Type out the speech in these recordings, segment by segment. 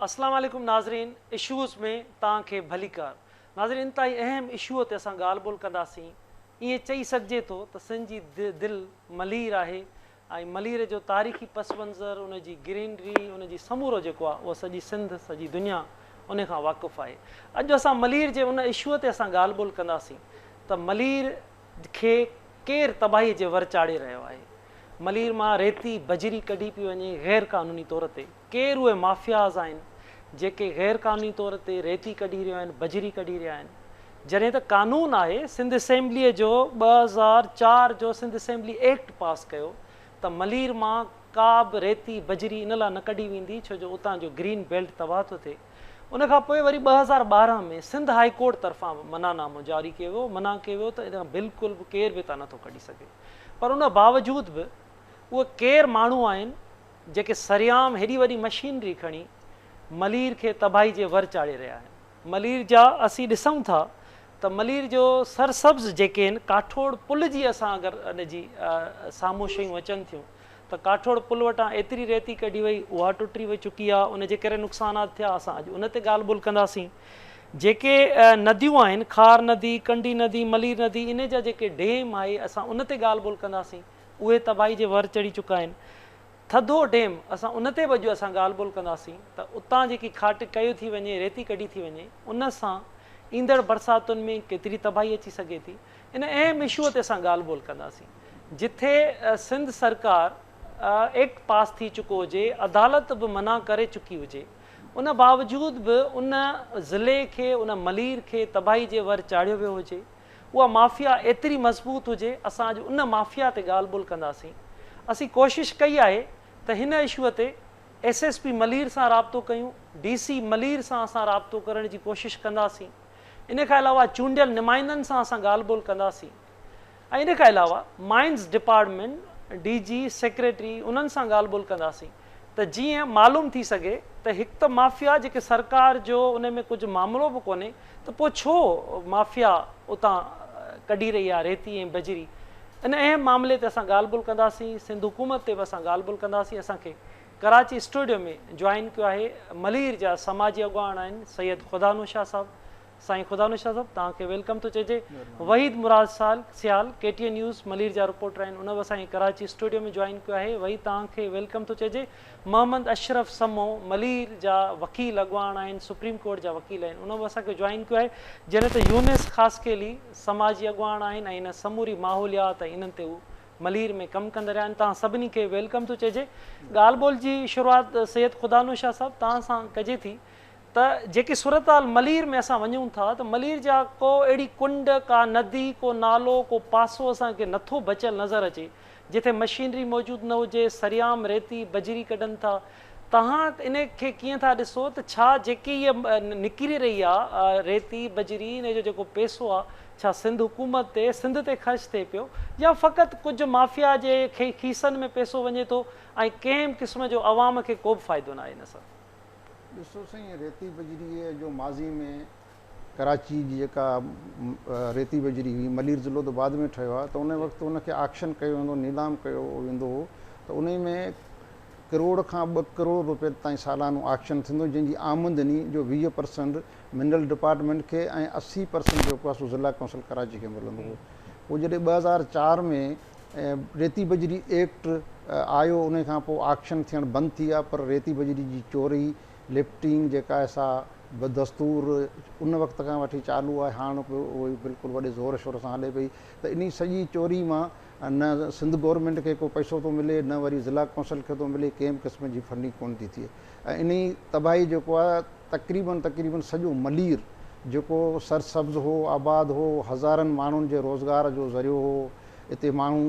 اسلام عليڪم ناظرين اشوز ۾ توهان کي ڀليڪار ناظرين انتهائي اهم اشوء تي اسان ڳالهه ٻولهه ڪنداسين ائين چئي سگهجي ٿو ته سنڌ جي دل ملير آهي ۽ ملير جو تاريخي پس منظر ان جي گرينري ان جي سمورو جيڪو آهي اهو سڄي سنڌ سڄي دنيا ان کان واقف آهي اڄ اسان ملير جي ان اشوء تي اسان ڳالهه ٻولهه ڪنداسين ته ملير کي ڪير تباهي جي ور چاڙهي رهيو آهي ملير مان ريتي بجري ڪڍي پئي وڃي غير قانوني طور تي ڪير اهي مافياز آهن جيڪي غير قانوني طور تي ريتي ڪڍي رهيا آهن، بجري ڪڍي رهيا آهن، جڏهن ته قانون آهي سنڌ اسيمبليء جو 2004 جو سنڌ اسيمبلي ايڪٽ پاس ڪيو ته ملير مان ڪا به ريتي بجري ان لاء نه ڪڍي ويندي ڇو جو اتان جو گرين بيلٽ تباهه ٿو ٿئي. ان کان پوء وري 2012 ۾ سنڌ هائي ڪورٽ طرفان به منع نامو جاري ڪيو ويو، منع ڪيو ويو ته ان بلڪل به ڪير به اتان نه ٿو ڪڍي سگهي پر ان باوجود به اهي ڪير ماڻهو آهن جيڪي سرعام هيڏي وڏي مشينري کڻي ملير کي تباهي جي ور چاڙهي رهيا آهن. ملير جا اسين ڏسون ٿا ته ملير جو سرسبز جيڪي آهن ڪاٺوڙ پل جي اسان اگر ان جي سامهون شيون اچن ٿيون ته ڪاٺوڙ پل وٽان ايتري ريتي ڪڍي وئي اها ٽٽي وئي چڪي آهي ان جي ڪري نقصانات ٿيا اسان اڄ ان تي ڳالهه ٻولهه ڪنداسين جيڪي نديون آهن کار ندي ڪنڊي ندي ملير ندي ان جا جيڪي ڊيم آهي اسان ان تي ڳالهه ٻولهه ڪنداسين اهي تباهي جي ور چڙهي چڪا آهن. ٿڌو ڊيم، اسان ان تي به اڄ اسان ڳالهه ٻولهه ڪنداسين ته اتان جيڪي کاٽ ڪيو ٿي وڃي، ريتي ڪڍي ٿي وڃي، ان سان ايندڙ برساتن ۾ ڪيتري تباهي اچي سگهي ٿي. ان اهم اشوء تي اسان ڳالهه ٻولهه ڪنداسين. جٿي سنڌ سرڪار ايڪٽ پاس ٿي چڪو هجي، عدالت به منع ڪري چڪي هجي، ان باوجود به ان ضلعي کي، ان ملير کي تباهي جي ور چاڙهيو ويو هجي، اها مافيا ايتري مضبوط هجي، اسان اڄ ان مافيا تي ڳالهه ٻولهه ڪنداسين. اسين ڪوشش ڪئي آهي ته هن اشوء تي ايس ايس پي ملير سان رابطو ڪيون، ڊي سي ملير سان اسان رابطو ڪرڻ جي ڪوشش ڪنداسين، ان کان علاوه چونڊيل نمائندن سان اسان ڳالهه ٻولهه ڪنداسين ۽ ان کان علاوه مائنز ڊپارٽمينٽ، ڊي جي، سيڪريٽري انهن سان ڳالهه ٻولهه ڪنداسين ته جيئن معلوم ٿي سگهي ته هڪ ته مافيا جيڪي سرڪار جو ان ۾ ڪجهه معاملو به ڪونهي ته پوء ڇو مافيا اتان ڪڍي رهي آهي ريتي ۽ بجري؟ ان اهم معاملي تي اسان ڳالهه ٻولهه ڪنداسين، سنڌ حڪومت تي به اسان ڳالهه ٻولهه ڪنداسين، اسان کي ڪراچي اسٽوڊيو ۾ جوائن ڪيو آهي ملير جا سماجي اڳواڻ آهن سيد خدا نو شاهه صاحب، سائين خدا نو شاهه صاحب توهان کي welcome ٿو چئجي، Waheed Murad Sial K T N news Malir جا رپورٽر آهن ان به اسان کي ڪراچي اسٽوڊيو ۾ جوائن ڪيو آهي، وحيد توهان کي welcome ٿو چئجي، محمد اشرف سمون ملير جا وڪيل اڳواڻ آهن سپريم ڪورٽ جا وڪيل آهن انهن به اسان کي جوائن ڪيو آهي جڏهن ته يونس خاصخيلي سماجي اڳواڻ آهن ۽ ان سموري ماحوليات ۽ انهن تي هو ملير ۾ ڪم ڪندا رهيا آهن توهان سڀني کي welcome ٿو چئجي ڳالهه ٻولهه جي شروعات سيد خدا نو شاهه صاحب توهان سان ڪجي ٿي ته جيڪي صورتحال ملير ۾ اسان وڃون ٿا ته ملير جا ڪو اهڙي ڪنڊ، ڪا ندي، ڪو نالو، ڪو پاسو اسان کي نٿو بچيل نظر اچي جتي مشينري موجود نه هجي، سرعام ريتي، بجري ڪڍن ٿا. توهان ان کي ڪيئن ٿا ڏسو ته ڇا جيڪي هيء نڪري رهي آ ريتي، بجري ان جو جيڪو پئسو آ ڇا سنڌ حڪومت تي، سنڌ تي خرچ ٿئي پيو يا فقط ڪجهه مافيا جي کيسن ۾ پئسو وڃي ٿو ۽ ڪنهن به قسم جو عوام کي ڪو به فائدو ناهي ان سان. ڏسو سائين ريتي بجريء جو ماضي ۾ ڪراچي جي جيڪا ريتي بجري هئي ملير ضلعو ته بعد ۾ ٺهيو آهي ته ان وقت ان کي آڪشن ڪيو ويندو نيلام ڪيو ويندو هو ته انهي ۾ ڪروڙ کان 2 ڪروڙ روپين تائين سالانو آڪشن ٿيندو جنهن جي آمدني جو 20 پرسنٽ منرل ڊپارٽمينٽ کي ۽ 80 پرسنٽ جيڪو آهي سو ضلع ڪائونسل ڪراچي کي ملندو هو پوء جڏهن 2004 ۾ ريتي بجري ايڪٽ آيو انهي کان پوء آڪشن ٿيڻ بند ٿي ويا پر ريتي بجري جي چوري، لفٽنگ، جيڪا آهي سا بدستور ان وقت کان وٺي چالو آهي هاڻ به اهو ئي بلڪل وڏي زور شور سان هلي پئي ته انهي سڄي چوري مان نه سنڌ گورنمينٽ کي ڪو پئسو ٿو ملي نه وري ضلع ڪونسل کي ٿو ملي ڪنهن به قسم جي فنڊنگ ڪونه ٿي ٿئي ۽ انهي تباهي جيڪو آهي تقريبن تقريبن سڄو ملير جيڪو سرسبز هو آباد هو هزارن ماڻهن جي روزگار جو ذريعو هو اتي ماڻهو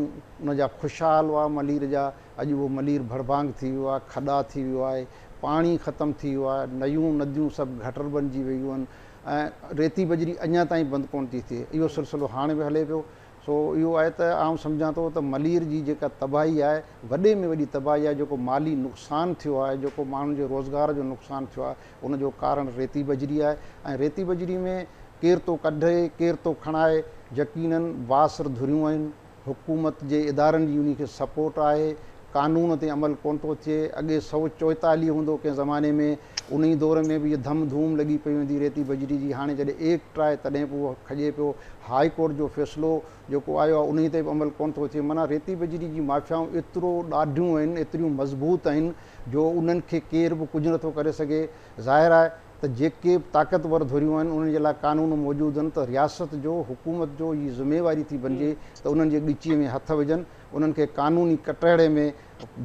ان جا خوشحال هئا ملير جا، اڄ اهو ملير ڀڙڀانگ ٿي ويو آهي، کڏا ٿي ويو آهي، پاڻي ختم ٿي ويو آهي، نيون نديون سڀ گٽر بنجي ويون آهن ۽ ريتي بجري اڃا تائين بند ڪونه ٿي ٿئي، اهو سلسلو هاڻي به هلي پيو، سو اهو آهي ته آئون سمجهان ٿو ته ملير جي جيڪا تباهي آهي وڏي ۾ وڏي تباهي آهي، جيڪو مالي نقصان ٿيو آهي، جيڪو ماڻهن جي روزگار جو نقصان ٿيو آهي، ان جو ڪارڻ ريتي بجري آهي ۽ ريتي بجري ۾ ڪير ٿو ڪڍي ڪير ٿو کڻائي يقينن بااثر ڌريون آهن حڪومت جي ادارن جي انهي کي سپورٽ آهي قانون تي عمل ڪونه ٿو ٿئي. اڳي 144 هوندو ڪنهن زماني ۾، انهي دور ۾ به اها ڌم ڌوم لڳي پئي هوندي ريتي بجري جي. هاڻي جڏهن ايڪٽ آهي تڏهن به اهو کڄي پيو. هاء ڪورٽ جو فيصلو جيڪو آيو آهي انهي تي به عمل ڪونه ٿو ٿئي. معنيٰ ريتي بجري جي مافيائون ايترو ڏاڍيون آهن، ايتريون مضبوط آهن جو انهن کي ڪير به ڪجهه نٿو ڪري سگهي. ظاهر آهي ته جيڪي به طاقتور ڌريون آهن انهن جي لاء قانون موجود آهن ته رياست جو، حڪومت جو هي ذميواري ٿي بنجي ته انهن جي ڳچيء ۾ هٿ وجهن، انهن کي قانوني ڪٽهڙي ۾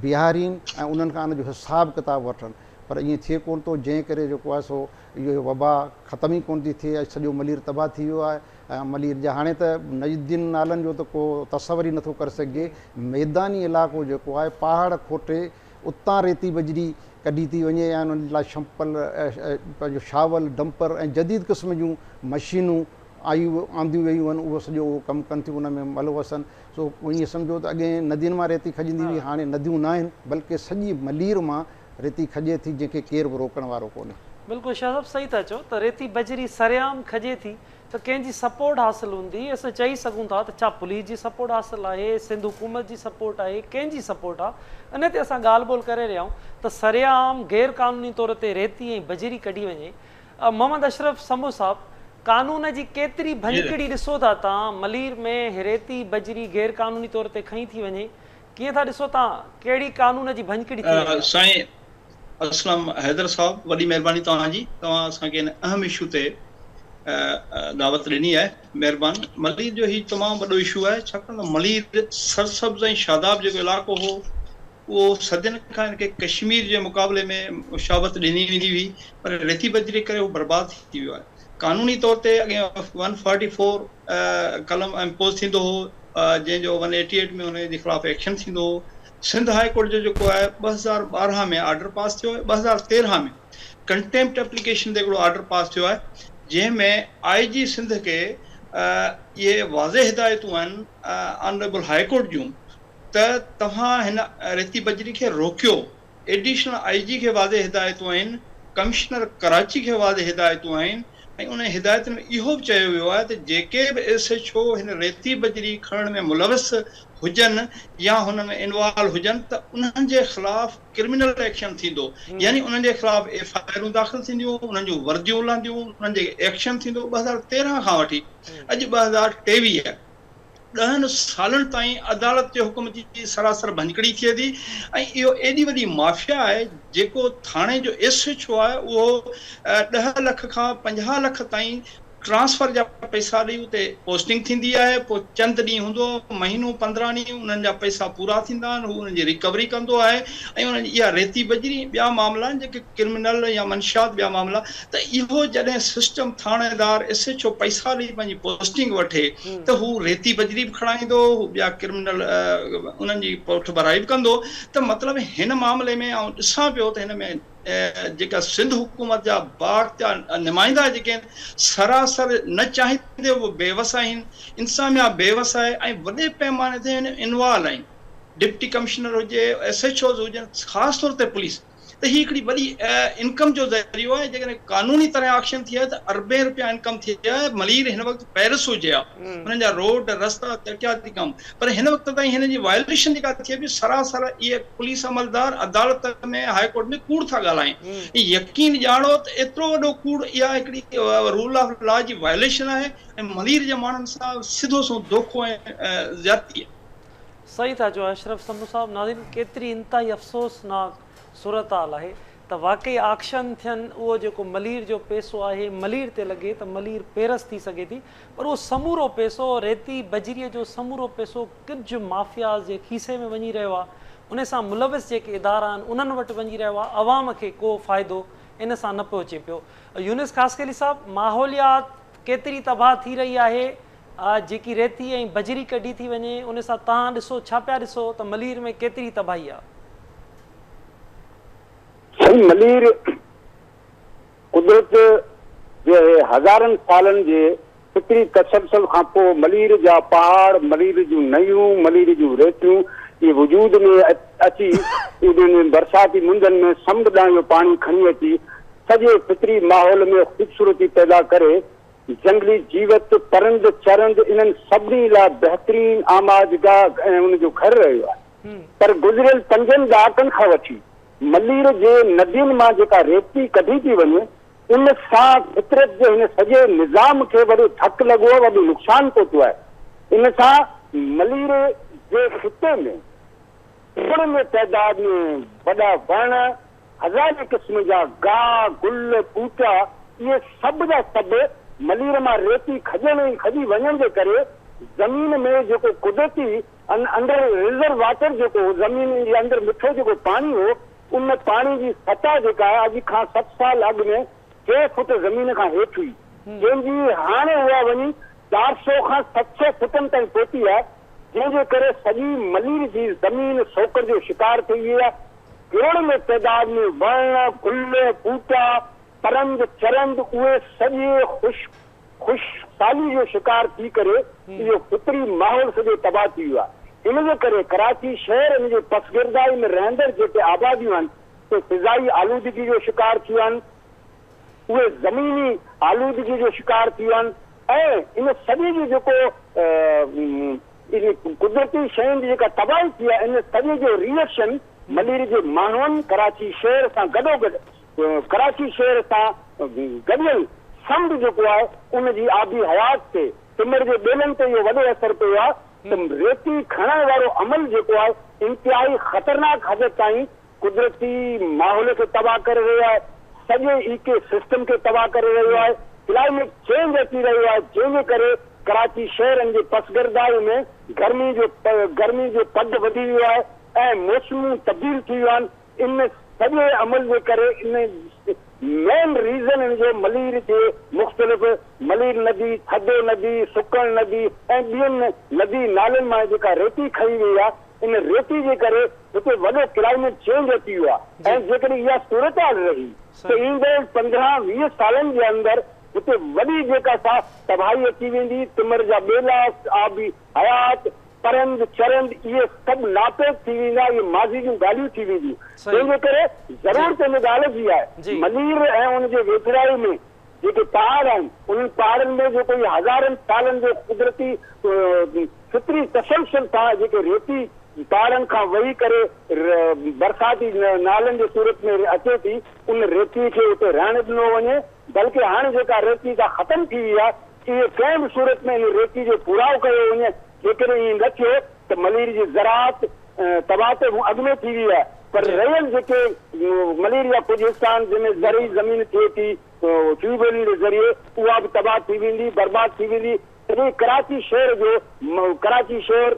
بيهارين ۽ انهن کان ان جو حساب ڪتاب وٺن. پر ائين ٿئي ڪونه ٿو، جنهن ڪري جيڪو آهي سو اهو وبا ختم ئي ڪونه ٿي ٿئي. اڄ سڄو ملير تباهه ٿي ويو آهي ۽ ملير جا هاڻي ته ندين نالن جو ته ڪو تصور ئي نٿو ڪري سگهجي. ميداني علائقو جيڪو آهي پهاڙ کوٽي اتان ريتي بجري ڪڍي ٿي وڃي ۽ انهن لاء شمپل، پنهنجو شاول، ڊمپر ۽ جديد قسم جون مشينون آيون آنديون ويون آهن، اهو سڄو اهو ڪم ڪن ٿيون، ان ۾ ملوث آهن. سو ائين سمجهو ته اڳي ندين مان ريتي کڄندي هئي، هاڻي نديون نه آهن بلڪه سڄي ملير مان ريتي کڄي ٿي، جنهن کي ڪير به روڪڻ وارو ڪونهي. بلڪل شاهه صاحب صحيح ٿا چئو ته ريتي بجري سرعام کڄي ٿي ته ڪنهن جي سپورٽ حاصل هوندي، اسان چئي سگهون ٿا ته ڇا پوليس جي سپورٽ حاصل آهي، سنڌ حڪومت جي سپورٽ آهي، ڪنهن جي سپورٽ آ، ان تي اسان ڳالهه ٻولهه ڪري رهيا آهيون ته سرعام غير قانوني طور تي ريتي ۽ بجري ڪڍي وڃي. محمد اشرف سمون صاحب قانون جي ڪيتري ڀڃڪڙي ڏسو ٿا تان ملير ۾ ريتي بجري غير قانوني طور تي کنئي ٿي وڃي، ڪيئن ٿا ڏسو تان ڪهڙي قانون جي ڀڃڪڙي ٿي رهي آ؟ سائين اسلم حيدر صاحب وڏي مهرباني توهان جي، توهان اسان کي هن اهم اشو تي دعوت ڏني آهي، مهربان. ملير جو هي تمام وڏو اشو آهي، ڇاڪاڻ ته ملير سرسبز ۽ شاداب جيڪو علائقو هو اهو صدين کان هن کي ڪشمير جي مقابلي ۾ مشابهت ڏني ويندي هئي، پر ريتي بجري ڪري هو برباد ٿي ويو آهي. قانوني طور تي اڳين ون فارٽي فور قلم امپوز ٿيندو هو، جنهن جو ون ايٽي ايٽ ۾ ان جي خلاف ايڪشن ٿيندو هو. سنڌ هاء ڪورٽ جو جيڪو آهي 2012 ۾ آرڊر پاس ٿيو آهي، 2013 ۾ ڪنٽيمپٽ ايپليڪيشن تي هڪڙو آرڊر پاس ٿيو آهي، جنهن ۾ آء جي سنڌ کي اهي واضح هدايتون آهن آنريبل هاء ڪورٽ جون ته توهان هن ريتي بجري کي روڪيو، ايڊيشنل I جي کي واضح هدايتون آهن، ڪمشنر ڪراچي کي واضح هدايتون آهن ۽ انهن هدايتن ۾ اهو به چيو ويو آهي ته جيڪي به ايس ايڇ او هن ريتي بجري کڻڻ ۾ ملوث هجن يا هن ۾ انوالو هجن ته انهن جي خلاف ڪرمنل ايڪشن ٿيندو يعني انهن جي خلاف ايف I آرون داخل ٿينديون، انهن جون ورديون لهنديون، انهن جي ايڪشن ٿيندو. 2013 کان وٺي اڄ 2023 ڏهن سالن تائين عدالت جي حڪم جي سراسر ڀڃڪڙي ٿئي ٿي ۽ اهو ايڏي وڏي مافيا آهي جيڪو ٿاڻي جو ايس ايڇ او آهي اهو 10 لک کان 50 لک تائين ٽرانسفر جا پئسا ڏئي اتي پوسٽنگ ٿيندي آهي پوء چند ڏينهن هوندو آهي مهينو 15 ڏينهن انهن جا پئسا پورا ٿيندا آهن هو انهن جي ريڪوري ڪندو آهي ۽ انهن جي اها ريتي بجري ۽ ٻيا معاملا آهن جيڪي ڪرمنل يا منشيات ٻيا معاملا ته اهو جڏهن سسٽم ٿاڻيدار ايس ايڇ او پئسا ڏئي پنهنجي پوسٽنگ وٺي ته هو ريتي بجري به کڻائيندو هو ٻيا ڪرمنل انهن جي پٺڀرائي به ڪندو ته مطلب هن معاملي ۾ آئون ڏسان پيو ته هن ۾ جيڪا سنڌ حڪومت جا بااختيار نمائندا جيڪي آهن سراسر نه چاهيندي به بيوس آهن، انتظاميا بيوس آهي ۽ وڏي پئماني تي هن انوالو آهن، ڊپٽي ڪمشنر هجي، ايس ايڇ اوز هجن، خاص طور تي پوليس ته هي هڪڙي وڏي انڪم جو ذريعو آهي، جيڪڏهن قانوني طرح آڪشن ٿئي ها ته اربين رپيا انڪم ٿئي ها، ملير هن وقت پيرس هجي ها، انهن جا روڊ رستا ترقياتي ڪم پر هن وقت تائين هن جي وائليشن جيڪا ٿئي پئي سراسر اهي پوليس عملدار عدالت ۾ هاء ڪورٽ ۾ ڪوڙ ٿا ڳالهائين ۽ يقين ڄاڻو ته ايترو وڏو ڪوڙ اها هڪڙي رول آف لا جي وائليشن آهي ۽ ملير جي ماڻهن سان سڌو سنئون دوکو ۽ زيادتي آهي. صحيح ٿا چئو اشرف سمون صاحب. ناظرين ڪيتري انتهائي افسوسناڪ صورتحال آهي ته واقعي آڪشن ٿين اهو جيڪو ملير جو پئسو آهي ملير تي لڳي ته ملير پيرس ٿي سگهي ٿي پر اهو سمورو پئسو ريتي بجريء جو سمورو پئسو ڪجهه مافياز جي کيسي ۾ وڃي رهيو آهي ان سان ملوث جيڪي ادارا آهن انهن وٽ وڃي رهيو آهي عوام کي ڪو فائدو ان سان نه پهچي پيو. يونس خاصخيلي صاحب ماحوليات ڪيتري تباهه ٿي رهي آهي جيڪي ريتي ۽ بجري ڪڍي ٿي وڃي ان سان توهان ڏسو ڇا پيا ڏسو ته ملير ۾ ڪيتري تباهي آهي. سائين ملير قدرت جي هزارن سالن جي فطري تسلسل کان پوء ملير جا پهاڙ، ملير جون نيون، ملير جون ريتيون اهي وجود ۾ اچي انهن برساتي مندن ۾ سمنڊ ڏانهن اهو پاڻي کڻي اچي سڄي فطري ماحول ۾ خوبصورتي پيدا ڪري جهنگلي جيوت، پرند چرند انهن سڀني لاء بهترين آماجگاهه ۽ ان جو گهر رهيو آهي. پر گذريل پنجن ڏهاڪن کان وٺي ملير جي ندين مان جيڪا ريتي ڪڍي ٿي وڃي، ان سان فطرت جي هن سڄي نظام کي وڏو ڌڪ لڳو آهي، وڏو نقصان پهتو آهي. ان سان ملير جي خطي ۾ ڪروڙن جي تعداد ۾ وڏا وڻ، هزارين قسم جا گاهه، گل، ٻوٽا اهي سڀ جا سڀ ملير مان ريتي کڄڻ ۽ کڄي وڃڻ جي ڪري زمين ۾ جيڪو قدرتي انڊر ريزرو واٽر جيڪو هو، زمين جي اندر مٺو جيڪو پاڻي هو، ان پاڻي جي سطح جيڪا آهي اڄ کان 60 سال اڳ ۾ 3 فوٽ زمين کان هيٺ هئي، جنهن جي هاڻي اها وڃي 400 کان 700 فوٽن تائين پهتي آهي، جنهن جي ڪري سڄي ملير جي زمين سوڪڙ جو شڪار ٿي وئي آهي. ڪروڙن جي تعداد ۾ وڻ، گل، ٻوٽا، پرند، چرند اهي سڄي خشڪ خشڪ سالي جو شڪار ٿي ڪري اهو فطري ماحول سڄو تباهه ٿي ويو آهي. ان جي ڪري ڪراچي شهر ان جي پسگردائي ۾ رهندڙ جيڪي آباديون آهن سي فضائي آلودگي جو شڪار ٿيون آهن، اهي زميني آلودگي جو شڪار ٿي ويا آهن ۽ ان سڄي جو جيڪو ان قدرتي شين جي جيڪا تباهي ٿي آهي ان سڄي جو ري ايڪشن ملير جي ماڻهن ڪراچي شهر سان گڏوگڏ ڪراچي شهر سان گڏيل سمنڊ جيڪو آهي ان جي آبي حيات تي تمر جي ٻيلن تي اهو وڏو اثر پيو آهي ته ريتي کڻڻ وارو عمل جيڪو آهي انتهائي خطرناڪ حد تائين قدرتي ماحول کي تباهه ڪري رهيو آهي، سڄي ايڪو سسٽم کي تباهه ڪري رهيو آهي، ڪلائميٽ چينج اچي رهيو آهي جنهن جي ڪري ڪراچي شهر ان جي پسگردائي ۾ گرمي جو گرمي جو پد وڌي ويو آهي ۽ موسمون تبديل ٿي ويون آهن. ان سڄي عمل جي ڪري ان مين ريزن ان جو ملير جي مختلف ملير ندي، ٿڌو ندي، سڪڻ ندي ۽ ٻين ندي نالن مان جيڪا ريتي کڻي وئي آهي ان ريتي جي ڪري هتي وڏو ڪلائميٽ چينج اچي ويو آهي ۽ جيڪڏهن اها صورتحال رهي ته ايندڙ 15 20 سالن جي اندر هتي وڏي جيڪا سا تباهي اچي ويندي، تمر جا ٻيلا، آبي حيات، پرند چرند اهي سڀ ناپيد ٿي ويندا، اهي ماضي جون ڳالهيون ٿي وينديون. تنهن جي ڪري ضرورت ان ڳالهه جي آهي، ملير ۽ ان جي ويجهڙائي ۾ جيڪي پهاڙ آهن، انهن پهاڙن ۾ جيڪو هي هزارن سالن جو قدرتي فطري تسلسل سان جيڪي ريتي پهاڙن کان وهي ڪري برساتي نالن جي صورت ۾ اچي ٿي، ان ريتي کي اتي رهڻ ڏنو وڃي، بلڪه هاڻي جيڪا ريتي سا ختم ٿي وئي آهي، اهي ڪنهن به صورت ۾ ان ريتي جو پورائو ڪيو وڃي، جيڪڏهن ائين نه ٿيو ته ملير جي زراعت تباهه ته اڳ ۾ ٿي وئي آهي پر رهيل جيڪي ملير جا ڪجهه حصا آهن جنهن ۾ زرعي زمين ٿئي ٿي ٽيوب ويلن جي ذريعي اها به تباهه ٿي ويندي برباد ٿي ويندي. سڄي ڪراچي شهر جو ڪراچي شهر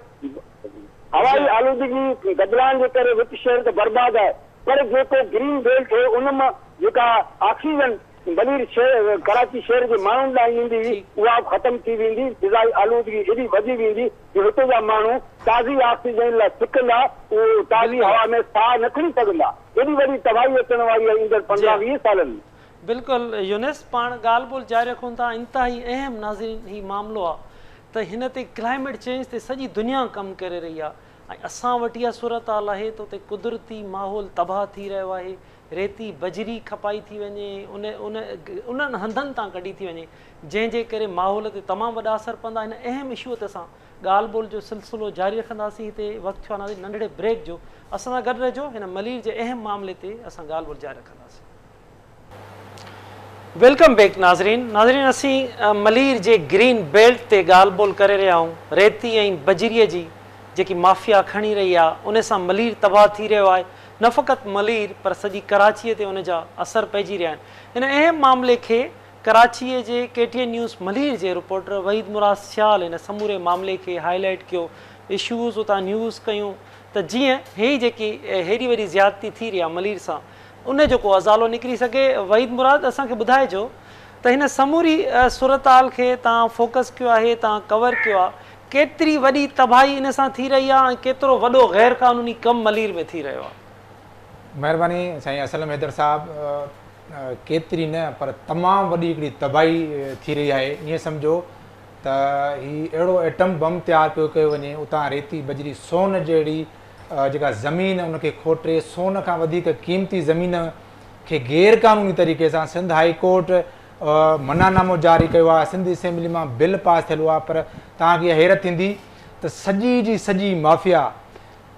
هوائي آلودگي گدلاڻ جي ڪري وچ شهر ته برباد آهي پر جيڪو گرين بيلٽ هو ان مان جيڪا آڪسيجن ملير شهر ڪراچي شهر جي ماڻهن ڏانهن ايندي هئي اها به ختم ٿي ويندي، فضائي آلودگي ايڏي وڌي ويندي جو هتي جا ماڻهو تازي آڪسيجن لاء سڪندا، اهو تازي هوا ۾ ساهه نه کڻي سگهندا، ايڏي وڏي تباهي اچڻ واري آهي ايندڙ 15 20 سالن ۾. بلڪل يونس پاڻ ڳالهه ٻولهه جاري رکون ٿا انتهائي اهم ناظرين هي معاملو آ ته هن تي ڪلائميٽ چينج تي سڄي دنيا ڪم ڪري رهي آ ۽ اسان وٽ اها صورتحال آهي ته اتي قدرتي ماحول تباهه ٿي رهيو آهي ريتي بجري کپائي ٿي وڃي ان ان انهن هنڌن تان ڪڍي ٿي وڃي جنهن جي ڪري ماحول تي تمام وڏا اثر پوندا هن اهم اشو تي اسان ڳالهه ٻولهه جو سلسلو جاري رکنداسين هتي وقت ٿيو آهي ناظرين ننڍڙي بريڪ جو اسان سان گڏ رهجو هن ملير جي اهم معاملي تي اسان ڳالهه ٻولهه جاري رکنداسين. Welcome back ناظرين ناظرين اسين ملير جي گرين بيلٽ تي ڳالهه ٻولهه ڪري رهيا آهيون ريتي ۽ بجري جي جيڪي مافيا کڻي رهي آهي ان سان ملير تباهه ٿي رهيو آهي نه فقط ملير پر سڄي ڪراچيء تي ان جا اثر پئجي رهيا آهن. هن اهم معاملي کي ڪراچيء جي ڪي ٽي اين نيوز ملير جي رپورٽر وحيد مراد سيال هن سموري معاملي کي هائي لائيٽ ڪيو، اشوز اتان نيوز ڪيون ته جيئن هي جيڪي هيڏي وڏي زيادتي ٿي رهي آهي ملير سان ان جو ڪو ازالو نڪري سگهي. وحيد مراد اسان کي ٻڌائجو ته هن سموري صورتحال کي توهان فوڪس ڪيو آهي، توهان ڪور ڪيو آهي، ڪيتري وڏي تباهي ان سان ٿي رهي آهي ۽ ڪيترو وڏو غير قانوني ڪم ملير ۾ ٿي رهيو آهي. مهرباني سائين اسلم حيدر صاحب ڪيتري نه پر تمام وڏي هڪڙي تباهي ٿي رهي آهي ائين سمجهو ته هي اهڙو ايٽم بم تيار پيو ڪيو وڃي اتان ريتي بجري سون جهڙي جيڪا زمين ان کي کوٽي سون کان وڌيڪ قيمتي زمين کي غير قانوني طريقي سان سنڌ هائي ڪورٽ منع نامو جاري ڪيو آهي، سنڌ اسيمبلي مان بل پاس ٿيل هئا پر توهان کي اها حيرت ٿيندي ته سڄي جي سڄي مافيا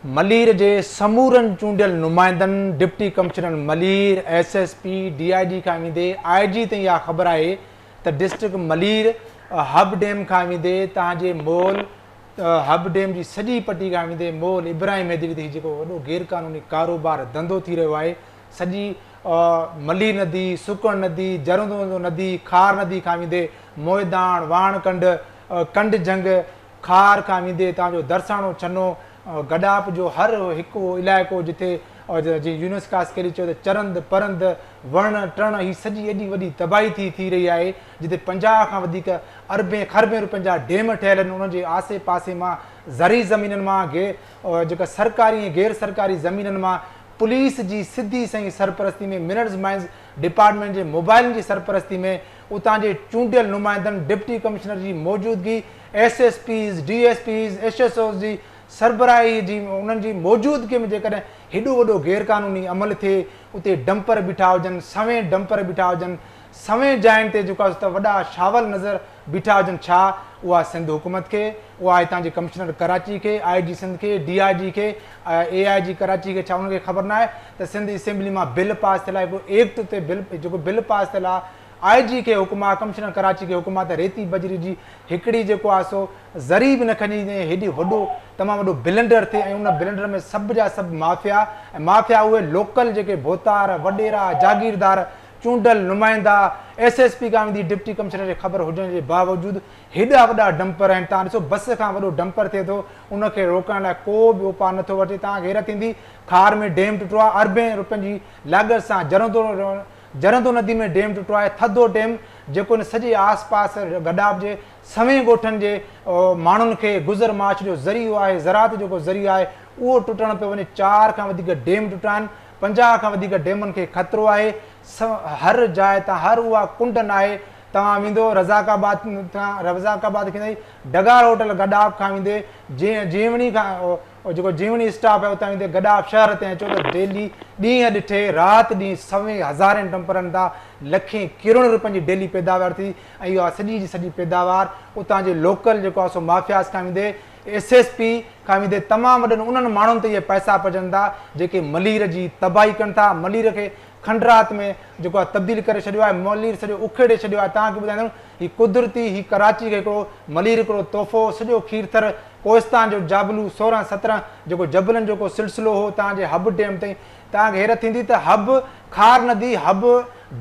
ملير جي سمورن چونڊيل نمائندن، deputy commissioner Malir, S S P, D I جي کان ويندي آء جي تائين اها خبر آهي ته ڊسٽرڪٽ ملير حب ڊيم کان ويندي توهان جي مول حب ڊيم جي سڄي پٽي کان ويندي مول ابراهيم حيدري تي هي جيڪو وڏو غير قانوني ڪاروبار ڌنڌو ٿي رهيو آهي سڄي ملير ندي، سڪڻ ندي، جرندو ندي، کار ندي کان ويندي موئداڻ، واڻ ڪنڊ، ڪنڊ جهنگ، کار کان ويندي توهان جو درساڻو ڇنو، گڏاپ جو هر هڪ اهو علائقو جتي جيئن يونس خاصخيلي چيو ته چرند پرند، وڻ ٽڻ هي سڄي ايڏي وڏي تباهي ٿي ٿي رهي آهي جتي 50 کان وڌيڪ اربين کربين روپين جا ڊيم ٺهيل آهن انهن جي آسي پاسي مان زرعي زمينن مان جيڪا سرڪاري ۽ غير سرڪاري زمينن مان پوليس جي سڌي سنئين سرپرستي ۾ منرلز مائنز ڊپارٽمينٽ جي موبائلن جي سرپرستي ۾ اتان جي چونڊيل نمائندن ڊپٽي ڪمشنر جي موجودگي S S Ps, D S Ps, S H Os جي سربراهي جي انهن جي موجودگي ۾ جيڪڏهن هيڏو وڏو غير قانوني عمل ٿئي اتي ڊمپر بيٺا هجن سوين ڊمپر بيٺا هجن سوين جاين تي جيڪو آهي سو ته وڏا شاول نظر بيٺا هجن ڇا اها سنڌ حڪومت کي اها هتان جي ڪمشنر ڪراچي کي آء جي سنڌ کي ڊي I جي کي اي آء جي ڪراچي کي ڇا انهن کي خبر ناهي ته سنڌ اسيمبلي مان بل پاس ٿيل آهي هڪڙو ايڪٽ تي بل جيڪو بل پاس ٿيل آهي آء جي کي حڪم آهي ڪمشنر ڪراچي کي حڪم آهي ته ريتي بجري جي هڪڙي جيڪو آهي سو ذري به نه کڄي وڃي هيڏي وڏو تمام وڏو بلنڊر ٿئي ۽ ان بلنڊر ۾ سڀ جا سڀ مافيا ۽ مافيا اهي لوڪل جيڪي ڀوتار وڏيرا جاگيردار چونڊل نمائندا ايس ايس پي کان ويندي ڊپٽي ڪمشنر کي خبر هجڻ جي باوجود هيڏا وڏا ڊمپر آهن توهان ڏسو بس کان وڏو ڊمپر ٿئي ٿو ان کي روڪڻ لاء ڪو به اپاء نٿو وٺجي توهان کي حيرت ٿيندي کار ۾ ڊيم ٽٽو آهي اربين روپين جي لاڳت سان جرندو جرندو ندي ۾ ڊيم ٽٽو آهي ٿڌو ڊيم جيڪو ان سڄي آس پاس گڏاپ جي سوين ڳوٺن جي ماڻهن کي گذر معاش جو ذريعو آهي زراعت جو جيڪو ذريعو آهي اهو ٽٽڻ پيو وڃي 4 کان وڌيڪ ڊيم ٽٽا آهن 50 کان وڌيڪ ڊيمن کي خطرو آهي هر جاء تان هر اها ڪنڊ ناهي توهان ويندو رزاق آباد کان رزاق آباد کان ويندي ڊگار هوٽل گڏاپ کان ويندي جيوڻي کان جيڪو جيوڻي اسٽاپ آهي اتان ويندي گڏاپ شهر تائين اچو ته ڊيلي ڏينهن ڏٺي رات ڏينهن سوين هزارين ڊمپرن تان لکين ڪروڙين روپين جي ڊيلي پيداوار ٿي ۽ اها سڄي جي سڄي پيداوار اتان جي لوڪل جيڪو آهي سو مافياز کان ويندي ايس ايس پي کان ويندي تمام وڏن انهن ماڻهن تي اهي پئسا پچن ٿا جيڪي ملير جي تباهي ڪن ٿا ملير کي کنڊرات ۾ جيڪو آهي تبديل ڪري ڇڏيو آهي ملير سڄو اکيڙي ڇڏيو آهي توهان کي ٻڌائيندم هي قدرتي هي ڪراچي کي هڪڙو ملير هڪڙو تحفو سڄو کيرٿر ڪوهستان جو جابلو 16 17 جيڪو جبلن جو ڪو سلسلو هو توهان جي حب ڊيم تائين توهان کي حيرت ٿيندي ته حب کار ندي حب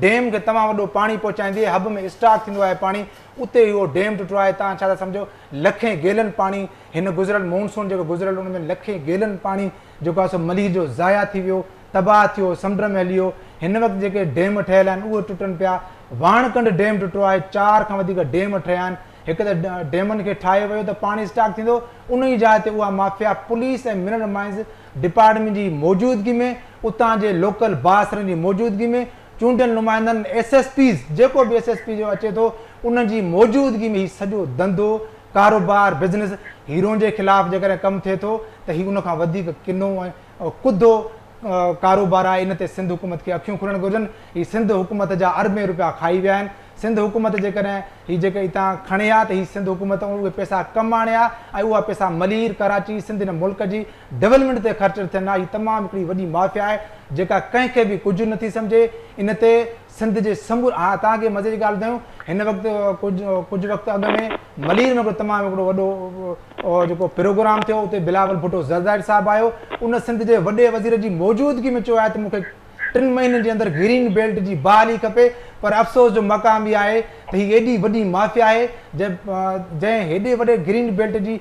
ڊيم کي تمام وڏو پاڻي پهچائيندي آهي حب ۾ اسٽاڪ ٿيندو آهي پاڻي اتي اهو ڊيم ٽٽو آهي توهان ڇا ٿا سمجهو لکين گيلن پاڻي هن گذريل مونسون جيڪو گذريل ان ۾ لکين گيلن پاڻي جيڪو آهي سو ملير جو ضايع ٿي ويو تباهه ٿيو سمنڊ ۾ هلي ويو هن وقت جيڪي ڊيم ٺهيل آهن اهي ٽٽن پيا واڻ ڪنڊ ڊيم ٽٽو آهي 4 کان وڌيڪ ڊيم ٺهيا آهن هڪ ته ڊيمن کي ٺاهيو ويو ته پاڻي اسٽاڪ ٿيندو ان ئي جاء تي اها mafia police ۽ mineral mines department جي موجودگي ۾ اتان جي لوڪل بااثرن جي موجودگي ۾ چونڊيل نمائندن ايس ايس پيز جيڪو به ايس ايس پي جو اچي ٿو انهن جي موجودگي ۾ هي سڄو ڌنڌو ڪاروبار بزنس هيرون جي خلاف جيڪڏهن ڪم ٿئي ٿو ته هي ان کان وڌيڪ ڪنو ۽ ڪڌو ڪاروبار آهي ان تي سنڌ حڪومت کي اکيون کلڻ گهرجن هي سنڌ حڪومت جا اربين روپيا کائي ويا آهن سنڌ حڪومت جيڪڏهن هي جيڪي هتان کڻي ها ته هي سنڌ حڪومت اهي پئسا ڪم آڻي ها ۽ اها پئسا ملير ڪراچي سنڌ هن ملڪ جي ڊولپمينٽ تي خرچ ٿين ها هي تمام هڪڙي وڏي مافيا آهي جيڪا ڪنهن کي به ڪجهه نٿي سمجهي ان تي سنڌ جي سمور ها توهان کي مزي جي ڳالهه ٻڌايون هن وقت ڪجهه وقت اڳ ۾ ملير ۾ هڪڙو تمام هڪڙو وڏو جيڪو پروگرام ٿيو اتي بلاول ڀٽو زرداري صاحب آيو ان سنڌ جي وڏي وزير جي موجودگي ۾ چيو آهي ته مون کي 3 مهينن جي اندر گرين بيلٽ جي بحالي کپي پر افسوس جو مقام اهو آهي ته هي ايڏي وڏي مافيا آهي جنهن هيڏي وڏي گرين بيلٽ جي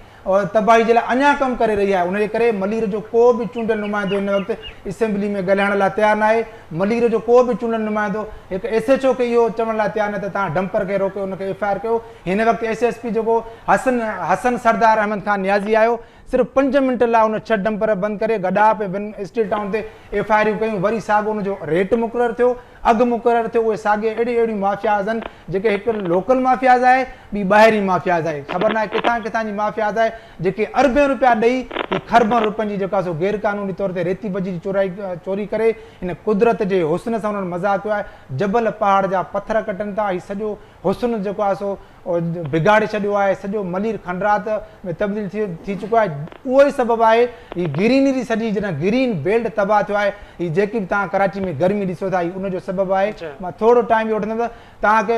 تباهي جي لاء اڃا ڪم ڪري رهي آهي ان جي ڪري ملير جو ڪو به چونڊيل نمائندو هن وقت اسيمبلي ۾ ڳالهائڻ لاء تيار ناهي ملير جو ڪو به چونڊيل نمائندو هڪ ايس ايڇ او کي اهو چوڻ لاء تيار ناهي ته توهان ڊمپر کي روڪيو ان کي ايف I R ڪيو هن وقت ايس ايس پي جيڪو حسن حسن سردار احمد خان نيازي آيو صرف 5 منٽ لاء ان 6 ڊمپر بند ڪري گڏاپ ۽ ٻن اسٽيل ٽائون تي ايف I آريون ڪيون وري ساڳو ان جو ريٽ مقرر ٿيو اگهه مقرر ٿيو اهي ساڳي اهڙي اهڙيون مافياز آهن جيڪي هڪ لوڪل مافياز آهي ٻي ٻاهرين مافياز آهي خبر ناهي ڪٿان ڪٿان جي مافياز آهي جيڪي اربين روپيا ڏئي هي کربن روپين جي جيڪا سو غير قانوني طور تي ريتي بجري چورائي چوري ڪري هن قدرت جي حسن سان انهن مذاق ڪيو آهي جبل پهاڙ جا پٿر ڪٽن ٿا هي سڄو حسن جيڪو آهي سو بگاڙي ڇڏيو آهي، سڄو ملير کنڊرات ۾ تبديل ٿي چڪو آهي. اهو ئي سبب آهي هي گرينري سڄي جڏهن گرين بيلٽ تباهه ٿيو آهي، هي جيڪي به توهان ڪراچي ۾ گرمي ڏسو ٿا هي ان جو سبب آهي. مان ٿورو ٽائيم ئي وٺندم ته توهان کي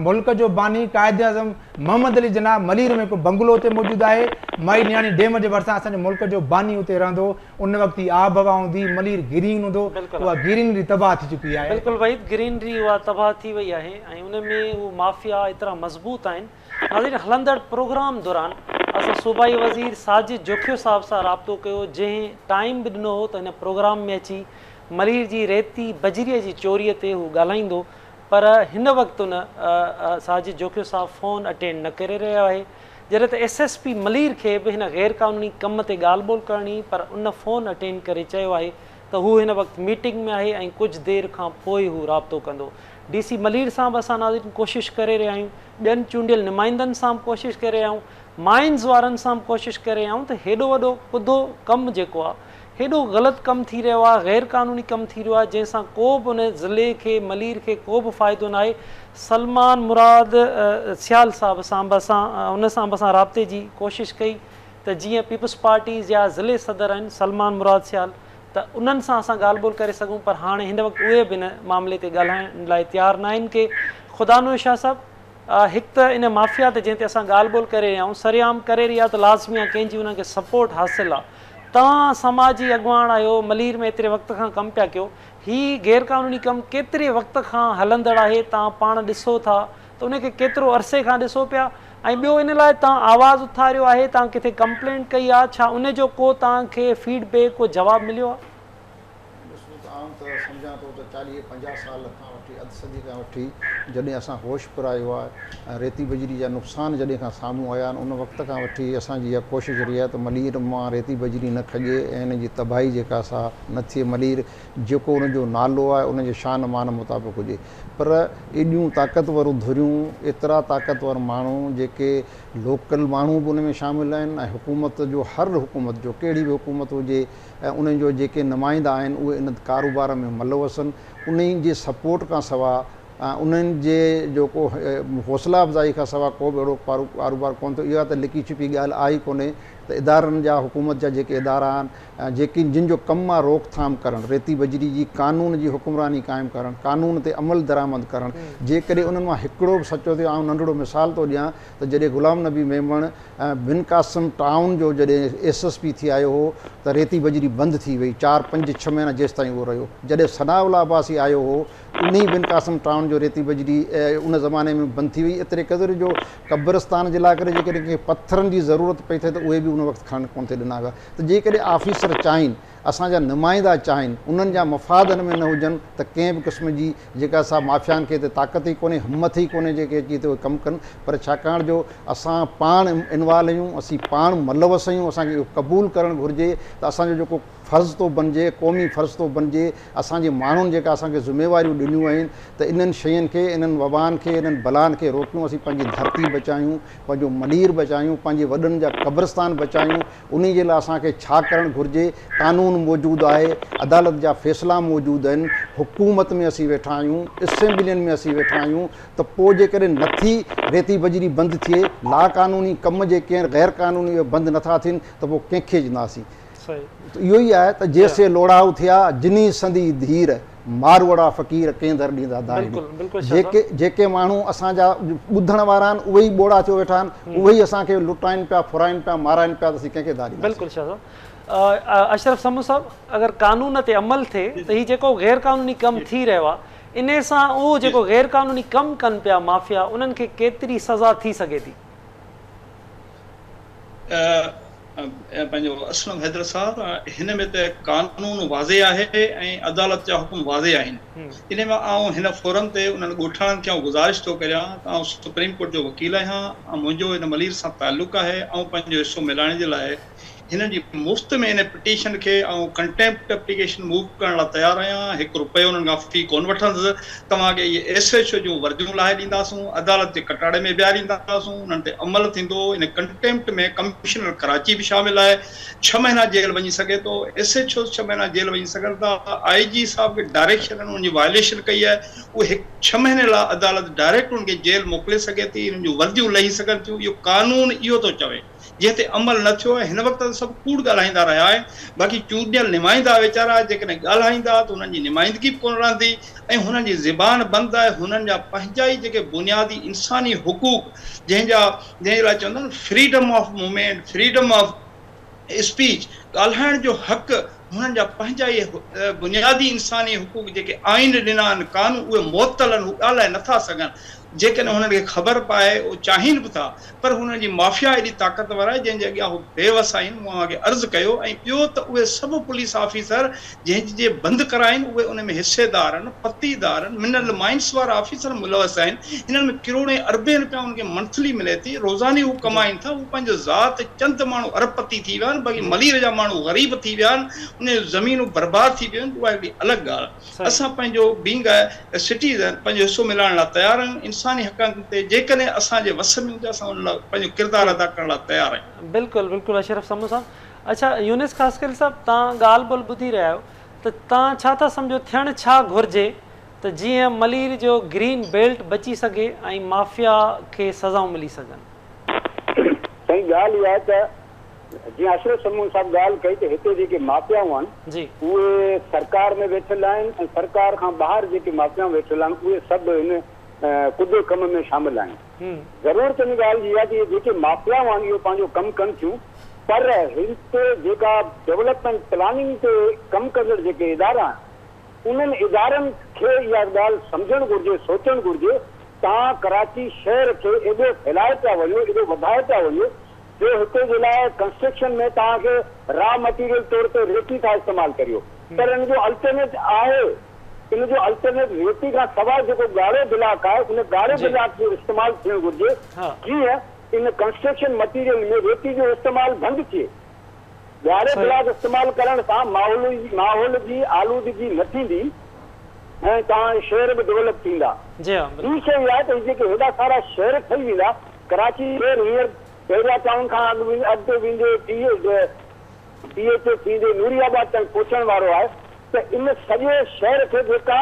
ملڪ جو باني قائد اعظم محمد علي جناح ملير ۾ هڪ بنگلو اتي موجود آهي، مائي نياڻي ڊيم جي ڀرسان اسان جو ملڪ جو باني اتي رهندو هو، ان وقت هي آب هوا هوندي هئي، ملير گرين هوندو هو، اها گرينري تباهه ٿي چڪي آهي. بلڪل وحيد گرينري اها تباهه ٿي وئي آهي ۽ ان ۾ هو مافيا ايترا مضبوط آهن. ناظرين هلندڙ پروگرام دوران اسان صوبائي وزير ساجد جوکيو صاحب سان رابطو ڪيو جنهن ٽائيم به ڏنو هو ته هن پروگرام ۾ اچي ملير جي ريتي بجري جي چوري تي هو ڳالهائيندو پر هن وقت ان ساجد جوکيو صاحب فون اٽينڊ نه ڪري رهيو آهي جڏهن ته ايس ايس پي ملير کي به هن غير قانوني ڪم تي ڳالهه ٻولهه ڪرڻي پر ان فون اٽينڊ ڪري چيو آهي ته هو هن وقت ميٽنگ ۾ آهي ۽ ڪجهه دير کان پوء هو رابطو ڪندو. ڊي سي ملير سان به اسان ناظرين ڪوشش ڪري رهيا آهيون ٻين چونڊيل نمائندن سان به ڪوشش ڪري رهيا آهيون مائنز وارن سان به ڪوشش ڪري رهيا آهيون ته هيڏو وڏو ڪڌو ڪم جيڪو آهي هيڏو غلط ڪم ٿي رهيو آهي، غير قانوني ڪم ٿي رهيو آهي، جنهن سان ڪو به ان ضلعي کي، ملير کي ڪو به فائدو ناهي. سلمان مراد سيال صاحب سان به اسان ان سان به اسان رابطي جي ڪوشش ڪئي ته جيئن پيپلز پارٽي جا ضلعي صدر آهن سلمان مراد سيال ته انهن سان اسان ڳالهه ٻولهه ڪري سگهون پر هاڻي هن وقت اهي به ان معاملي تي ڳالهائڻ لاء تيار ناهن ڪي خدا نور شاهه صاحب هڪ ته ان مافيا تي جنهن تي اسان ڳالهه ٻولهه ڪري رهيا آهيون سرعام ڪري رهي آهي ته لازمي آهي ڪنهن جي انهن کي سپورٽ حاصل آهي. توهان سماجي اڳواڻ آهيو ملير ۾ ايتري وقت کان ڪم پيا ڪيو هي غير قانوني ڪم ڪيتري وقت کان هلندڙ آهي توهان پاڻ ڏسو ٿا ته ان کي ڪيترو عرصي کان ڏسو پيا ۽ ٻيو ان لاء توهان آواز اٿاريو آهي توهان ڪٿي ڪمپلينٽ ڪئي آهي ڇا ان جو ڪو توهان کي فيڊ بيڪ ڪو جواب مليو آهي؟ ڏسو ته آئون ته سمجهان ٿو ته چاليهه پنجاهه سال کان وٺي اڌ صدي کان وٺي جڏهن اسان هوش پرايو آهي ۽ ريتي بجري جا نقصان جڏهن کان سامهون آيا آهن ان وقت کان وٺي اسان جي اها ڪوشش رهي آهي ته ملير مان ريتي بجري نه کڄي ۽ ان جي تباهي جيڪا سا نه ٿئي ملير جيڪو ان جو نالو آهي ان جي شان مان مطابق هجي پر ايڏيون طاقتور ڌريون ايترا طاقتور ماڻهو جيڪي لوڪل ماڻهو به ان ۾ شامل آهن ۽ حڪومت جو هر حڪومت جو ڪهڙي به حڪومت هجي ۽ انهن جو جيڪي نمائندا آهن اهي ان ڪاروبار ۾ ملوث آهن انهن جي سپورٽ کان سوا ۽ انهن جي جيڪو حوصلا افزائي کان سوا ڪو به اهڙو ڪاروبار ڪونه ٿيو اها ته لڪي ڇپي ڳالهه آهي ئي ڪونهي ته ادارن جا حڪومت جا جيڪي ادارا آهن ۽ جيڪي جن جو ڪم آهي روڪٿام ڪرڻ ريتي بجري جي قانون جي حڪمراني قائم ڪرڻ قانون تي عمل درآمد ڪرڻ جيڪڏهن انهن مان هڪڙو به سچو ٿيو آئون ننڍڙو مثال ٿو ڏيان ته جڏهن غلام نبي ميمڻ ۽ بن قاسم ٽائون جو جڏهن ايس ايس پي ٿي آيو هو ته ريتي بجري بند ٿي وئي چار پنج ڇهه مهينا جيستائين اهو رهيو جڏهن ثناء الله عباسي آيو هو انهي بن قاسم ٽائون جو ريتي بجري ان زماني ۾ بند ٿي وئي ايتري قدر جو قبرستان جي لاء ڪري جيڪڏهن ڪنهن کي پٿرن جي ضرورت پئي ٿئي ته اهي به ان وقت کڻڻ ڪونه ٿي ڏنا ويا ته جيڪڏهن آفيسر چاهين اسان جا نمائندا چاهين انهن جا مفاد ان ۾ نه هجن ته ڪنهن به قسم جي جيڪا سا مافيائن کي هتي طاقت ئي ڪونهي همٿ ئي ڪونهي جيڪي اچي هتي اهي ڪم ڪن پر ڇاڪاڻ جو اسان پاڻ انوالو آهيون اسين پاڻ ملوث آهيون اسان کي اهو قبول ڪرڻ گهرجي ته اسان جو جيڪو فرض ٿو بنجي قومي فرض ٿو بنجي اسان جي ماڻهن جيڪا اسان کي ذميواريون ڏنيون آهن ته انهن شين کي انهن وبائن کي انهن بلائن کي روڪيون اسين پنهنجي ڌرتي بچايون پنهنجو ملير بچايون پنهنجي وڏن جا قبرستان بچايون انهي جي لاء اسان کي ڇا ڪرڻ گهرجي، قانون موجود آهي، عدالت جا فيصلا موجود آهن، حڪومت ۾ اسين ويٺا آهيون، اسيمبلين ۾ اسين ويٺا آهيون ته پوء جيڪڏهن نٿي ريتي بجري بند ٿئي، لاقانوني ڪم جيڪي آهن غير قانوني اهي بند نٿا ٿين ته پوء ڪنهن کي چونداسين؟ ته اهو ئي آهي ته جيسين لوڙائو ٿيا، جني سندي ڌير. ماروئڙا فقير ڪنهن در ڏيندا دانهڙي. جيڪي جيڪي ماڻهو اسان جا ٻڌڻ وارا آهن اهي ئي ٻوڙا ٿيو ويٺا آهن اهي ئي اسان کي لٽائين پيا ڦرائين پيا مارائين پيا ته اسين ڪنهن کي داد ڏينداسين. بلڪل شاهه صاحب اشرف سمون صاحب اگر قانون تي عمل ٿئي ته هي جيڪو غير قانوني ڪم ٿي رهيو آهي انهي سان اهو جيڪو غير قانوني ڪم ڪن پيا مافيا انهن کي ڪيتري سزا ٿي سگهي ٿي. پنهنجو اسلم حيدر صاحب هن ۾ ته قانون واضح آهي ۽ عدالت جا حڪم واضح آهن انهي مان آئون هن فورم تي انهن ڳوٺاڻن کي آئون گذارش ٿو ڪريان ته آئون سپريم ڪورٽ جو وڪيل آهيان ۽ منهنجو هن ملير سان تعلق آهي آئون پنهنجو حصو ملائڻ جي لاء هنن جي مفت ۾ ان پٽيشن کي آئون ڪنٽيمپٽ اپليڪيشن موو ڪرڻ لاء تيار آهيان، هڪ رپيو انهن کان في ڪونه وٺندس، توهان کي اهي ايس ايڇ او جون ورديون لاهي ڏينداسون، عدالت جي ڪٽهڙي ۾ بيهارينداسون، انهن تي عمل ٿيندو، ان ڪنٽيمپٽ ۾ ڪمشنر ڪراچي به شامل آهي، ڇهه مهينا جيل وڃي سگهي ٿو، ايس ايڇ اوز ڇهه مهينا جيل وڃي سگهن ٿا، آء جي صاحب کي ڊائريڪشن آهن انهن جي وائليشن ڪئي آهي، اهي هڪ ڇهه مهيني لاء عدالت ڊائريڪٽ انهن کي جيل موڪلي سگهي ٿي، انهن جون ورديون لهي سگهن ٿيون، اهو قانون اهو ٿو چوي. جنهن تي عمل نه ٿيو ۽ هن وقت ته سڀ ڪوڙ ڳالهائيندا رهيا آهن باقي چونڊيل نمائندا ويچارا جيڪڏهن ڳالهائيندا ته انهن جي نمائندگي به ڪونه رهندي ۽ هنن جي زبان بند آهي هنن جا پنهنجا ئي جيڪي بنيادي انساني حقوق جنهن جا جنهن جي لاء چوندا آهن freedom of movement freedom of speech ڳالهائڻ جو حق هنن جا پنهنجا ئي بنيادي انساني حقوق جيڪي آئين ڏنا آهن قانون اهي معطل آهن هو ڳالهائي نٿا سگهن جيڪڏهن هنن کي خبر به آهي اهي چاهين به ٿا پر هنن جي مافيا ايڏي طاقتور آهي جنهن جي اڳيان هو بي وس آهن مون اوهان کي عرض ڪيو ۽ ٻيو ته اهي سڀ پوليس آفيسر جنهن جي بند ڪرائين اهي ان ۾ حصيدار آهن پتيدار آهن منرل مائنس وارا آفيسر ملوث آهن هنن ۾ ڪروڙين اربين رپيا انهن کي منٿلي ملي ٿي روزاني هو ڪمائين ٿا هو پنهنجو ذات چند ماڻهو ارب پتي ٿي ويا آهن باقي ملير جا ماڻهو غريب ٿي ويا آهن انهن جون زمينون برباد ٿي ويون آهن اها هڪڙي الڳ ڳالهه اسان پنهنجو بينگ اي سٽيزن پنهنجو حصو ملائڻ لاء تيار آهيون، انساني حقن تي جيڪڏهن اسان جي وس ۾ هوندي اسان ان لاء پنهنجو ڪردار ادا ڪرڻ لاء تيار آهيون. بلڪل بلڪل اشرف سمون صاحب اڇا يونس خاصخيلي صاحب تان ڳالهه ٻولهه ٻڌي رهيا آهيو ته تان ڇا ٿا سمجهو ٿيڻ ڇا گهرجي ته جيئن ملير جو گرين بيلٽ بچي سگهي ۽ مافيا کي سزائون ملي سگهن. سائين ڳالهه اها آهي ته جيئن اشرف سمون صاحب ڳالهه ڪئي ته هتي جيڪي مافيائون آهن اهي سرڪار ۾ ويٺل آهن ۽ سرڪار کان ٻاهر جيڪي مافيائون ويٺل آهن اهي سڀ هن ڪڌي ڪم ۾ شامل آهن. ضرورت ان ڳالهه جي آهي ته اهي جيڪي مافيائون آهن اهي پنهنجو ڪم ڪن ٿيون پر هتي جيڪا ڊولپمينٽ پلاننگ تي ڪم ڪندڙ جيڪي ادارا آهن انهن ادارن کي اها ڳالهه سمجهڻ گهرجي، سوچڻ گهرجي تان ڪراچي شهر کي ايڏو ڦهلائي پيا وڃو، ايڏو وڌائي پيا وڃو جو هتي جي لاء ڪنسٽرڪشن ۾ توهان کي را مٽيريل طور تي ريتي ٿا استعمال ڪريو پر ان جو الٽرنيٽ آهي، ان جو الٽرنيٽ ريتي کان سواء جيڪو ڳاڙهو بلاڪ آهي ان ڳاڙهي بلاڪ جو استعمال ٿيڻ گهرجي جيئن ان ڪنسٽرڪشن مٽيريل ۾ ريتي جو استعمال بند ٿئي. ڳاڙهي بلاڪ استعمال ڪرڻ سان ماحول جي آلودگي نه ٿيندي ۽ توهان جا شهر به ڊولپ ٿيندا. ٻي شيء اها آهي ته هي جيڪي هيڏا سارا شهر ٺهي ويندا، ڪراچي شهر هينئر بحريا ٽائون کان اڳتي ويندي ٽي ايڇ اي ٿيندي نوري آباد تائين پهچڻ وارو آهي ته ان سڄي شهر کي جيڪا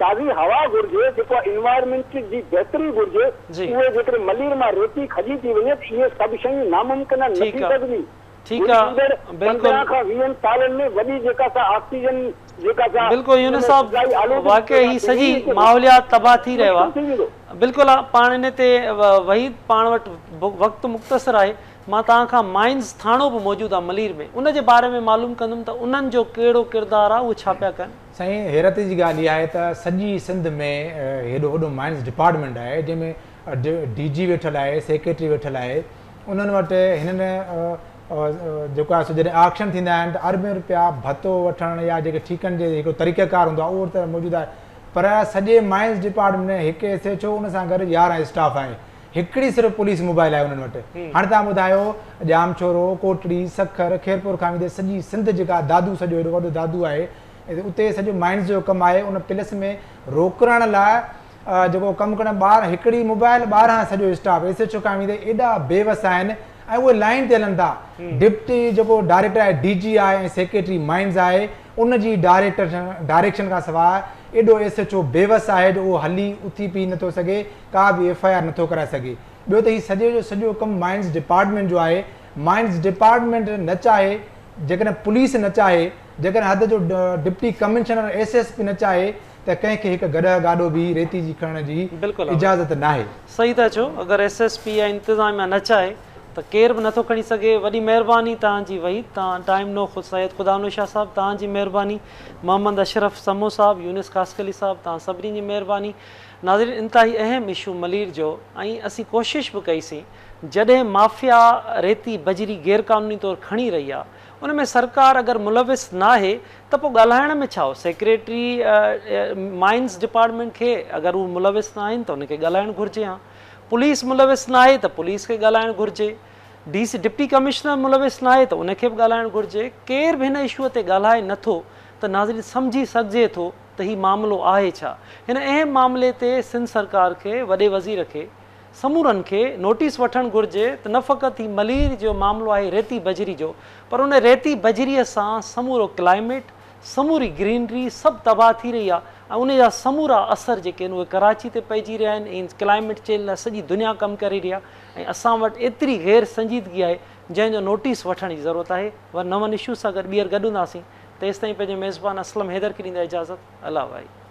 تازي هوا گهرجي، جيڪو انوائرمينٽ جي بهتري گهرجي، اهي جيڪڏهن ملير مان ريتي کڄي ٿي وڃي ته اهي سڀ شيون ناممڪن آهن، نه ٿي سگهندي. ٺيڪ آ ايندڙ بلڪل. 15 کان ويهن سالن ۾ وڏي جيڪا سا آڪسيجن جيڪا سا بلڪل ان يونس ۾ صاحب فضائي آلودگي واقعي پيدا هي ٿيندي سڄي هتي ماحوليات تباهه ٿي رهيو مشڪل ٿي ويندو. آ بلڪل آ پاڻ ان تي وحيد پاڻ وٽ وقت مختصر آهي مان توهان کان مائنز ٿاڻو به موجود آ ملير ۾ ان جي باري ۾ معلوم ڪندم ته انهن جو ڪهڙو ڪردار آ اهي ڇا پيا ڪن. سائين حيرت جي ڳالهه اها آهي ته سڄي سنڌ ۾ هيڏو وڏو مائنز ڊپارٽمينٽ آهي جنهن ۾ ڊي جي ويٺل آهي سيڪريٽري ويٺل آهي انهن وٽ هنن جيڪو آهي سو جڏهن آڪشن ٿيندا آهن ته اربين رپيا ڀتو وٺڻ يا جيڪي ٺيڪن جي هڪڙو طريقه ڪار هوندو آهي اهو ته موجود آهي پر سڄي مائنز ڊپارٽمينٽ ۾ هڪ ايس ايڇ او ان سان گڏ 11 اسٽاف آهي هڪڙي صرف پوليس موبائل آهي انهن وٽ هاڻي توهان ٻڌايو ڄامشورو ڪوٽڙي سکر خيرپور کان ويندي سڄي سنڌ جيڪا دادو سڄو هيڏو وڏو دادو آهي اتي سڄو مائنز جو ڪم آهي ان پلس ۾ روڪرائڻ لاء جيڪو ڪم ڪرڻ ٻار هڪڙي موبائل 12 سڄو اسٽاف ايس ايڇ او کان ويندي ايڏا بي وس آهن ۽ اهي لائين تي هلن ٿا ڊپٽي جيڪو ڊائريڪٽر آهي ڊي جي آهي ۽ سيڪريٽري مائنز آهي ان جي ڊائريڪٽر ڊائريڪشن کان سواء ايڏو ايس ايڇ او بي وس آهي جو اهو هلي اٿي پي نٿو سگهي ڪا به ايف I R نٿو ڪرائي سگهي ٻيو ته هي سڄي جو سڄو ڪم مائنز ڊپارٽمينٽ جو آهي مائنز ڊپارٽمينٽ نه چاهي جيڪڏهن پوليس نه چاهي جيڪڏهن حد جو deputy commissioner S S P نه چاهي ته ڪنهن کي هڪ گڏهه گاڏو به ريتي جي کڻڻ جي بلڪل اجازت ناهي. صحيح ٿا چئو اگر ايس ايس پي يا انتظاميا نه چاهي ته ڪير به نٿو کڻي سگهي وڏي مهرباني توهان جي وحيد توهان ٽائيم نو خود سيد خدا نو شاهه صاحب توهان جي مهرباني محمد اشرف سمون صاحب يونس خاصخيلي صاحب توهان سڀني جي مهرباني ناظرين انتهائي اهم اشو ملير جو ۽ اسين ڪوشش به ڪئي سين جڏهن مافيا ريتي بجري غير قانوني طور کڻي رهي آ ان ۾ سرڪار اگر ملوث ناهي ته پوء ڳالهائڻ ۾ ڇا هو؟ سيڪريٽري مائنز ڊپارٽمينٽ کي اگر هو ملوث نه آهن ته ان کي ڳالهائڻ گهرجي هان. پوليس ملوث ناهي ته پوليس کي ڳالهائڻ گهرجي. ڊي سي ڊپٽي ڪمشنر ملوث ناهي ته ان کي به ڳالهائڻ گهرجي. ڪير به هن اشوء تي ڳالهائي نه ٿو ته ناظرين سمجهي سگهجي ٿو ته هي معاملو آهي ڇا؟ هن اهم معاملي تي سنڌ سرڪار کي، وڏي وزير کي، سمورن کي نوٽيس وٺڻ گهرجي ته نه فقط هي ملير جو معاملو آهي ريتي بجري جو پر ان ريتي بجريء سان سمورو ڪلائميٽ، سموري گرينري سڀ تباهه ٿي رهي آهي ۽ ان جا سمورا اثر جيڪي آهن اهي ڪراچي تي پئجي رهيا آهن ۽ ڪلائميٽ چينج لاء سڄي دنيا ڪم ڪري رهي آهي ۽ اسان وٽ ايتري غير سنجيدگي آهي جنهن جو نوٽيس وٺڻ جي ضرورت آهي. ور نون اشوز سان گڏ ٻيهر گڏ هونداسين تيستائين پنهنجي ميزبان اسلم حيدر کي ڏيندا اجازت الله واهي.